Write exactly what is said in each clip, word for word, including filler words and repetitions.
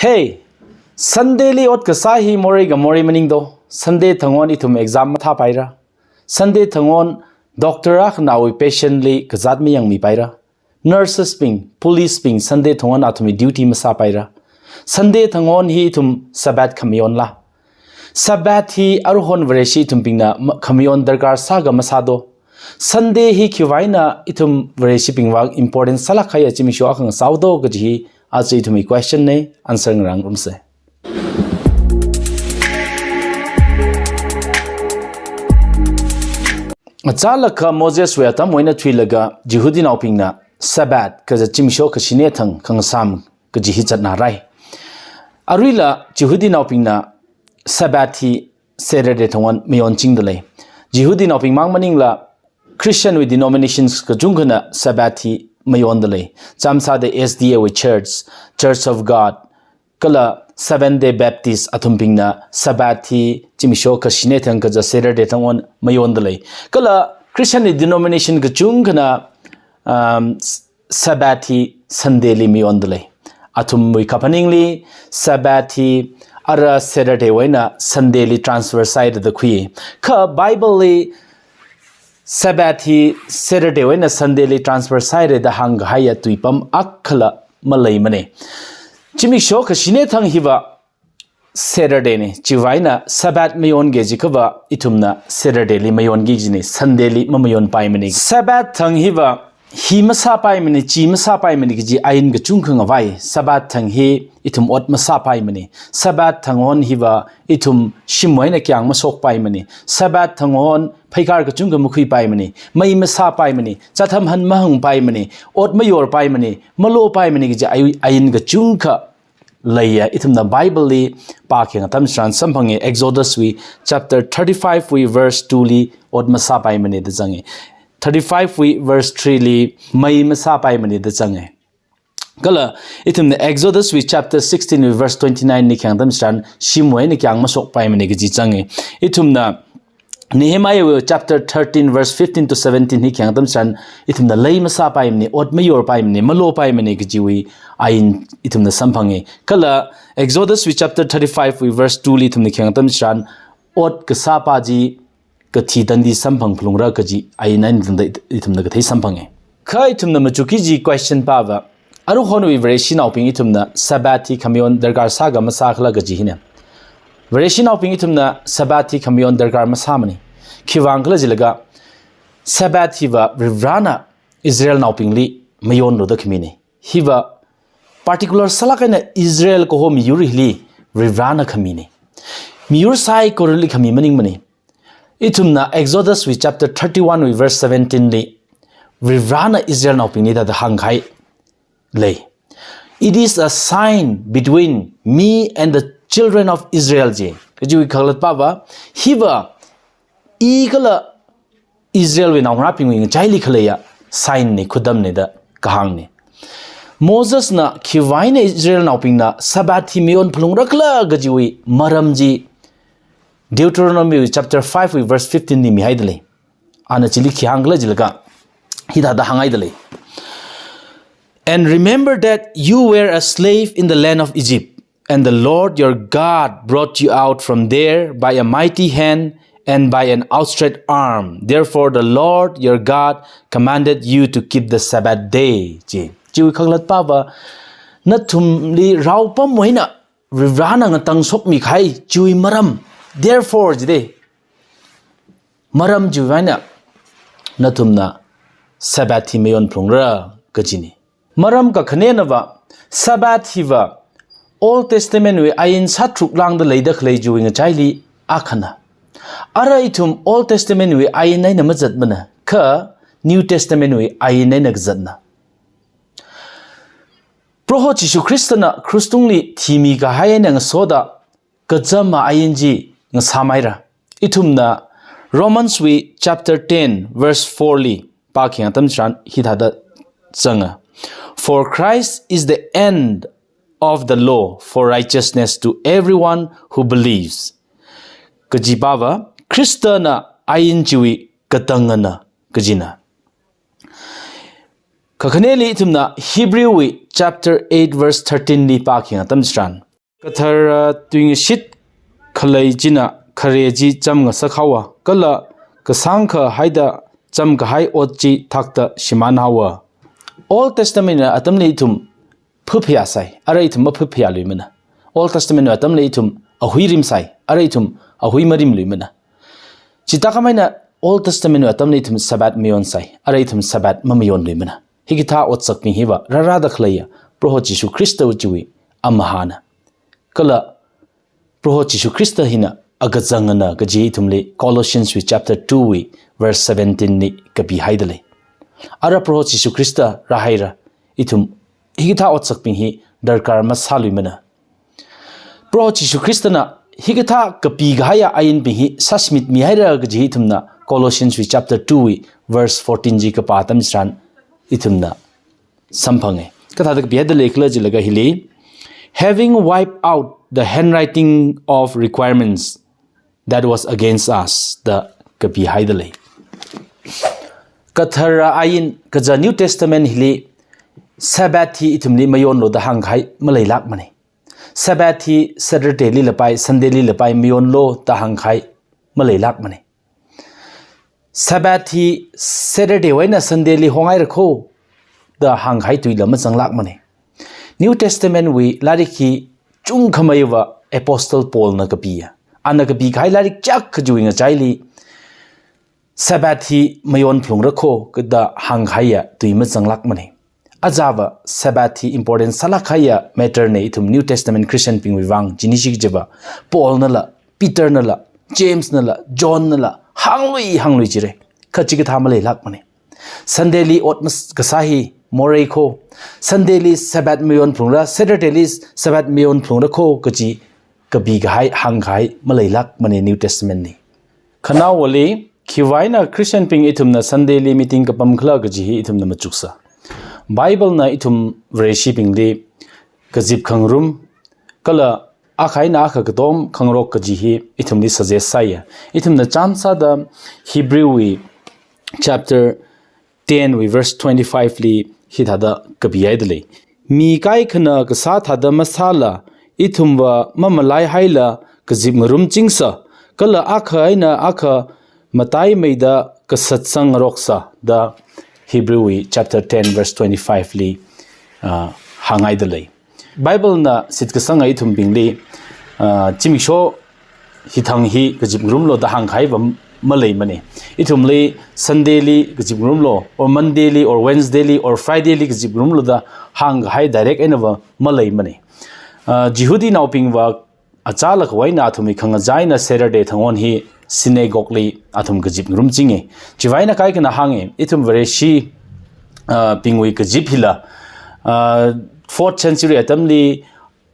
Hey, Sunday li ot kasā hi morei ka morei maningdo. Sunday thang on ithum exam mathāpaira. Sunday thang on doctor akhana awui patient li kazāt mayangmipaira. Nurses bing, police bing Sunday thang on athumwui duty masāpaira. Sunday thang on hi ithum Sabbath khamayonla. Sabbath hi aruihon Vareshi ithumbingna ma-, khamayon darkar sāga masādo. Sunday hi khiwuivang eina ithum Vareshibing vang important sālāk kahai zimiksho akha ngasādo kaji hi aja ithumwui question na, answer ngarāngarumsa. Achālakha Moseswui atamwui eina thuilaga Jihudinaobingna Sabbath kaja zimiksho kashine thang khangasam kaji hi zatnarai. Aruila Jihudinaobingna Sabbath hi Saturday thang on mayonchingdalei. Jihudinaobing mang maningla Christian wui denominations kachungkhana Sabbath hi mayondalei. Chāmsāda S D A wui church, Church of God, kala Seventh Day Baptist athumbingna Sabbath hi zimiksho kashine thang kaja Saturday thang on mayondalei. Kala Christian wui denomination kachungkhana, um, s-, Sabbath hi Sunday li mayondalei. Athumwui kaphaningli Sabbath hi ara Saturday wui eina Sunday li transfer sāhaida khui. Kha Bible li Sabbath hi Saturday wui eina Sunday li transfer sāhaira da hāngkahaiya tuipam akhala maleimana. Zimiksho kashine thang hiva Saturday na, chiwuivang eina Sabbath mayonki jiakhava ithumna Saturday li mayonki kajina, Sunday li mamayonpaimana. Sabbath thang hiva hi masāpaimana, chi masāpaimana kaji ain kachungkha ngavai. Sabbath thang hi ithum ot masāpaimana. Sabbath thang on hiva ithum shimwui eina kayāng mashokpaimana. Sabbath thang on pheikar kachungkha makhuipaimana. Mei masāpaimana. Chātham han mahāngpaimana. Ot mayorpaimana. Malopaimana kaji ai-, ain kachungkha leiya. Ithumna Bible li pākhayang atam tharan samphanga, Exodus wui chapter thirty-five wui verse two li ot masāpaimana da zanga. Thirty-five wui verse three li mei masāpaimana da zanga. Kala ithumna Exodus wui chapter sixteen wui verse twenty-nine li khayang atam tharan shimwui eina kayāng mashokpaimana kaji zanga. Ithumna Nehemiah wui chapter thirteen verse fifteen to seventeen hi khayang atam tharan ithumna lei masāpaimana, ot mayorpaimana, malopaimana kajiwui ain ithumna samphanga. Kala Exodus wui chapter thirty-five wui verse two li ithumna khayang atam tharan ot kasāpa chi kathi tandi samphang phalungra kaji ain eina tangda ithumna kathei samphanga. Kha ithumna machukki kaji question pava, aruihonwui Vareshinaobing ithumna Sabbath hi khamayon darkar sāga masākhala kaji hina. Vareshinaobing ithumna Sabbath hi khamayon darkar masāmana. Khiwuivang khala jilaga Sabbath hiva Varivarana Israelnaobingli mayonlu da khamina. Hiva particular sālāk eina Israel kaho miyur hili Varivarana khamina. Miyur saikorali khami maningmana. Ithumna Exodus wui chapter thirty-one wui verse seventeen li Varivarana Israelnaobingli hithāda hāngkahai lei. "It is a sign between me and the children of Israel," ji. Kajiwui kakhalatpava, hiva i kala Israelwui naongarābingwui ngachaili khaleiya sign na, khudamna da kahāngna. Mosesna khiwuivang eina Israelnaobingna Sabbath hi mayon phalungrakhala kajiwui maram chi Deuteronomy chapter five wui verse fifteen li mihaidalei. Ana chili khi hāngkhala jilaga hithāda hānghaidalei. "And remember that you were a slave in the land of Egypt, and the Lord your God brought you out from there by a mighty hand and by an outstretched arm. Therefore the Lord your God commanded you to keep the Sabbath day," ji. Chiwui kakhalatpava, nathumli raopamwui eina Varivarana ngatangshokmi kahai chiwui maram, therefore jida, maram chiwui eina nathumna Sabbath hi mayon phalungra kajina. Maram kakhanenava, Sabbath hiva Old Testament wui ain sātruklāngda leida khalei chiwui ngachaili akhana. Ara ithum Old Testament wui ain eina mazatmana, kha New Testament wui ain eina kazatna. Proho Jishu Khristana krush-tungli thimi kahai eina ngasoda kachama ain chi ngasāmhaira. Ithumna Romans wui chapter ten verse four li pākhayang atam tharan hithāda zanga, "For Christ is the end of the law for righteousness to everyone who believes." Kajipava, Khristana ain chiwui katangana kajina. Kakhaneli ithumna Hebrew wui chapter eight verse thirteen li pākhayang atam tharan, Kathara tuingashit khalei china khare chi chamngasak haowa, kala kasāngkha haida chamkahai ot chi thakta shimān haowa. Old Testament atamli ithum phaphayā sai, ara ithum maphaphayāluimana. Old Testament atamli ithum ahui rimsai, ara ithum ahui marimluimana. Chithākhameina Old Testament atamli ithum Sabbath mayonsai, ara ithum Sabbath mamayonluimana. Hikathā otsakbing hiva rārada khaleiya Proho Jishu Khrista chiwui amahāna. Kala Proho Jishu Khrista hina akachangana kaji ithumli Colossians wui chapter two wui verse seventeen li kapihaida lei. Ara Proho Jishu Khrista rāhaira, ithum hikathā otsakbing hi darkar masāluimana. Proho Jishu Khristana hikathā kapikahaiya ainbing hi sāshimit mihaira kaji ithumna Colossians wui chapter two wui verse fourteen chi kapā atam chitharan ithumna samphange. Kathāda kapihaida leikhala jilaga hili, "Having wiped out the handwriting of requirements that was against us," da kapihaida lei. Kathara ain kaja New Testament hili Sabbath hi ithumli mayonlu da hāngkahai maleilākmane. Sabbath hi Saturday li lapai, Sunday li lapai mayonlu da hāngkahai maleilākmane. Sabbath hi Saturday wui eina Sunday li hongaira kho da hāngkahai tuila mazanglākmane. New Testament wui lairik hi chungkhameiva Apostle Paul na kapiya. Ana kapikahai lairik chak kajiwui ngachaili Sabbath hi mayon phalungra kho da hāngkahaiya tui mazanglākmane. Ajava Sabbath hi important sālāk kahaiya matter ne ithum New Testament Christian bingwui vang. Chieina shik jiva Paul nala, Peter nala, James nala, John nala hānglui hānglui jire. Kha chikathā maleilākmane. Sunday li ot mas kasā hi morei kho, Sunday li Sabbath mayon phalungra, Saturday li Sabbath mayon phalungra kho kaji kapikahai hāngkahai maleilākmane New Testament li. Khanaowali, khiwui eina Christian bing ithumna Sunday li meeting kapam khala kaji hi ithumna machuksa. Bible na ithum Vareshibingli kazip khangarum, kala akha eina akha katom khangarok kaji hi ithumli suggest sāya. Ithumna chānjam sāda Hebrew wui chapter ten wui verse twenty-five li hithāda kapihaida lei. Mi kaikhana kasā thāda masāla, ithumva mamalaihaila kazip ngarumchingsa, kala akha eina akha mataimeida kasat sangngaroksa da Hebrew wui chapter ten verse twenty-five li, ah, hānghaida lei. Bible na shitkasanga ithumbingli, ah, zimiksho hithang hi kazip ngarumlu da hāngkahaiva maleimane. Ithumli Sunday li kazip ngarumlu, or Monday li, or Wednesday li, or Friday li kazip ngarumlu da hāngkahai direct einava maleimane. Ah, Jihudinaobingva achālakhawui eina athumwui khangachā eina Saturday thangwon hi synagogue li athum kazip ngarumchinge. Chiwui eina kaikhana hānge, ithum Vareshi, ah, bingwui kazip hila, ah, fourth century atamli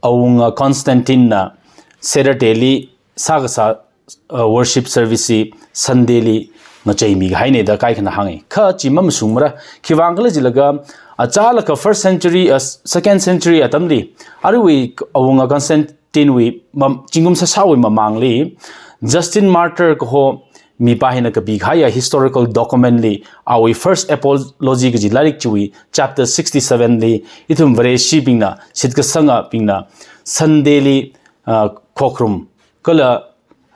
awunga Constantine na Saturday li sākasā, ah, worship service hi Sunday li ngacheimi kahaine da kaikhana hānge. Kha chi mamashungmara, khiwui vang khala jilaga, achālakha first century, ah, second century atamli, aruiwui awunga Constantine wui mam-, zingkum sāsāwui mamangli, Justin Martyr kaho mipā hina kapikahaiya historical document li, awui First Apology kaji lairik chiwui chapter sixty-seven li, ithum Vareshibingna, shitkasangabingna Sunday li, ah, khokharum kala,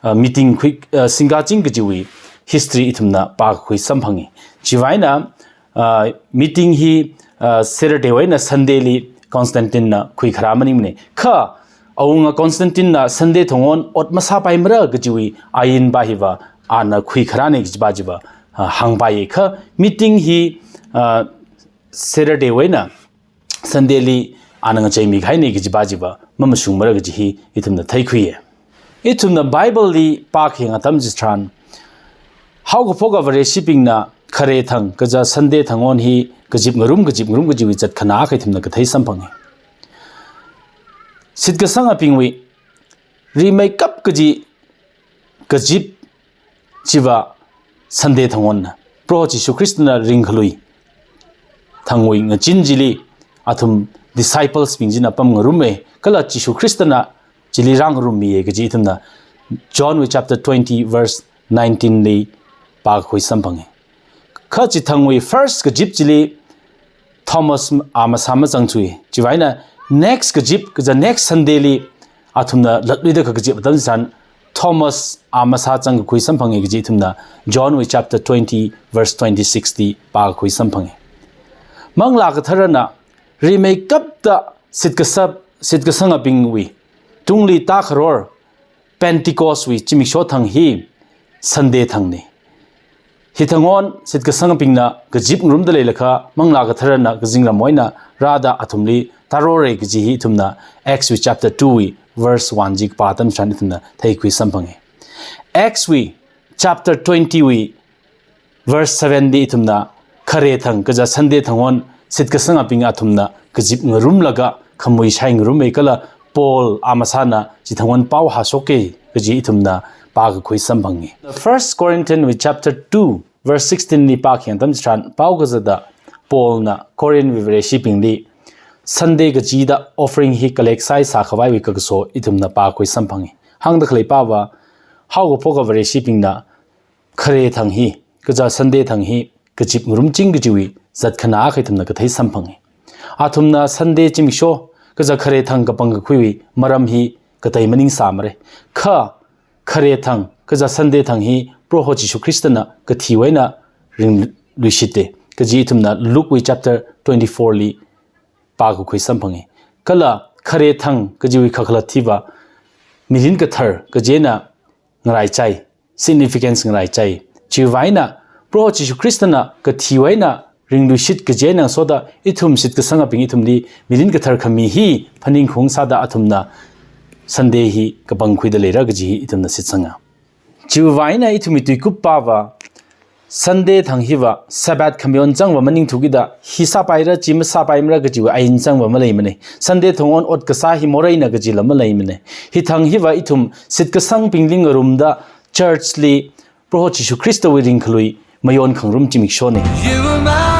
ah, meeting khui, ah, singkaching kajiwui history ithumna pākakhui samphange. Chiwui eina, ah, meeting hi, ah, Saturday wui eina Sunday li Constantine na khuikharā maningmane. Kha awunga Constantine na Sunday thangwon ot masāpaimara kajiwui ainpā hiva ana khuikharāne kajipa chiva, ah, hāngpaiye. Kha meeting hi, ah, Saturday wui eina Sunday li ana ngacheimi kahaine kajipa chiva mamashungmara kaji hi ithumna theikhuiye. Ithumna Bible li pākhayang atam chitharan, haokaphoka Vareshibingna khare thang kaja Sunday thangwon hi kazip ngarum, kazip ngarum kajiwui zatkhanā akha ithumna kathei samphange. Shitkasangabingwui rimeikap kaji kazip chiva Sunday thangwonna, Proho Jishu Khristana ringkhalui thangwui ngachin chili athum disciples bing china pamngarume, kala Jishu Khristana chili rāngarummiye kaji ithumna John wui chapter twenty verse nineteen li pākakhui samphange. Kha chithangwui first kazip chili Thomas a masā mazangthui. Chiwui eina next kazip, kaja next Sunday li athumna latluida kakazip atam chitharan Thomas a masā zangkakhui samphangi kaji ithumna John wui chapter twenty verse twenty-six li pākakhui samphangi. Manglā Katharana rimeikapta shitkasang, shitkasangabingwui tungli tākharor Pentecost wui zimiksho thang hi Sunday thangni. Hithang eina shitkasangabingna kazip ngarumda leilakha Manglā Katharana kazingram eina rāda athumli tārora kaji hi ithumna Acts wui chapter two wui verse one chi kapā atam chitharan ithumna theikhui samphangi. Acts wui chapter twenty wui verse seven li ithumna khare thang kaja Sunday thang eina shitkasangabing athumna kazip ngarumlaga khamui shaingarummi kala Paul a masāna chithang eina pao hāshoka kaji ithumna pākakhui samphangi. First Corinthians wui chapter two verse sixteen li pākhayang atam chitharan pao kazata Paulna Corinth wui Vareshibingli Sunday kachida offering hi collect sāsā khavaiwui kakaso ithumna pākhui samphangi. Hāngda khalei pava, haokaphoka Vareshibingna khare thang hi, kaja Sunday thang hi kazip ngarumching kajiwui zat khana akha ithumna kathei samphangi. Athumna Sunday zimiksho kaja khare thang kapangkakhuiwui maram hi katei maningsāmara. Kha khare thang kaja Sunday thang hi Proho Jishu Khristana kathiwui eina ringluishitta kaji ithumna Luke wui chapter twenty-four li pākakhui samphangi. Kala khare thang kajiwui kakhalat hiva mirin kathar kaji eina ngaraichai, significance ngaraichai. Chiwui eina Proho Jishu Khristana kathiwui eina ringluishit kaji eina ngasoda ithum shitkasangabing ithumli mirin kathar khami hi phaningkhaung sāda athumna Sunday hi kapangkhuida leira kaji hi ithumna shitsanga. Chiwui eina ithumwui tuikup pava Sunday thang hiva Sabbath khamayon changva maningthu kida hi sāpaira chi masāpaimara kajiwui ain changva maleimana. Sunday thang eina ot kasā hi moreina kajila maleimana. Hithang hiva ithum shitkasangbingli ngarumda church li Proho Jishu Khristawui ringkhalui mayon khangarum zimikshona. You are my